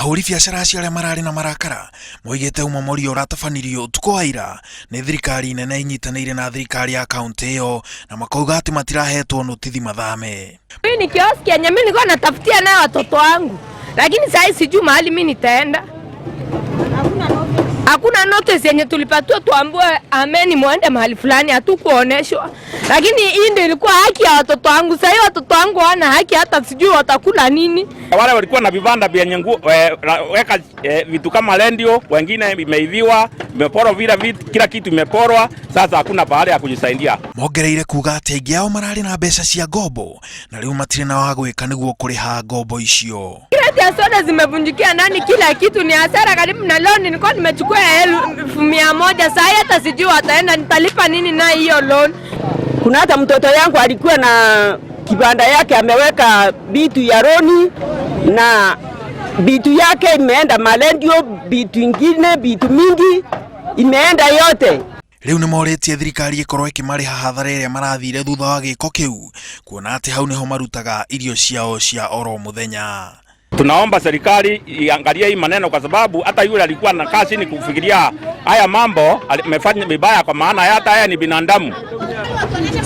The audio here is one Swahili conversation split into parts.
Ahũri biacara acio arĩa mararĩ na marakara moigĩte ũmomori ũratabanirio ũtukũ wa ira nĩ thirikari nene inyitanĩire na thirikari ya kaunti ĩyo na makauga atĩ matirahetwo notithi mathame. Hii ni kioski yenye mimi nilikuwa natafutia nayo watoto wangu, lakini sasa sijui mahali mimi nitaenda. Hakuna notice yenye tulipatiwa tuambiwe ameni muende mahali fulani, hatukuoneshwa. Lakini hii ndio ilikuwa haki ya watoto wangu. Sasa watoto wangu hawana haki, hata sijui watakula nini. Wale walikuwa na vibanda vyenye weka vitu kama redio, wengine imeiviwa, imeporwa vile vitu, kila kitu imeporwa. Sasa hakuna pahali ya kujisaidia. Mongereire kuga atĩ aingĩ ao mararĩ na mbeca cia ngombo na rĩu matirĩ na wa gwĩka nĩguo kũrĩha ngombo icio. Kreti ya soda zimevunjikia ndani, kila kitu ni hasara karibu na loan. Nilikuwa nimechukua 100,000, sasa hata sijui wataenda nitalipa nini na hiyo loan. Kuna hata mtoto yangu alikuwa na kibanda yake ameweka bitu ya loan na bitu yake imeenda malendio, bitu ingine, bitu mingi imeenda yote. Rĩu nĩ morĩtie thirikari ĩkorwo ĩkĩmarĩha hathara ĩrĩa marathire thutha wa gĩko kĩu kuona atĩ hau nĩho marutaga irio ciao cia oro mũthenya. Tunaomba serikali iangalie hii maneno, kwa sababu hata yule alikuwa anakaa chini kufikiria haya mambo amefanya vibaya, kwa maana hata haya ni binadamu.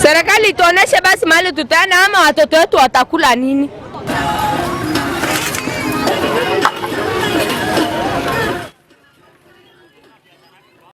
Serikali ituoneshe basi mahali tutaenda, ama watoto wetu watakula nini?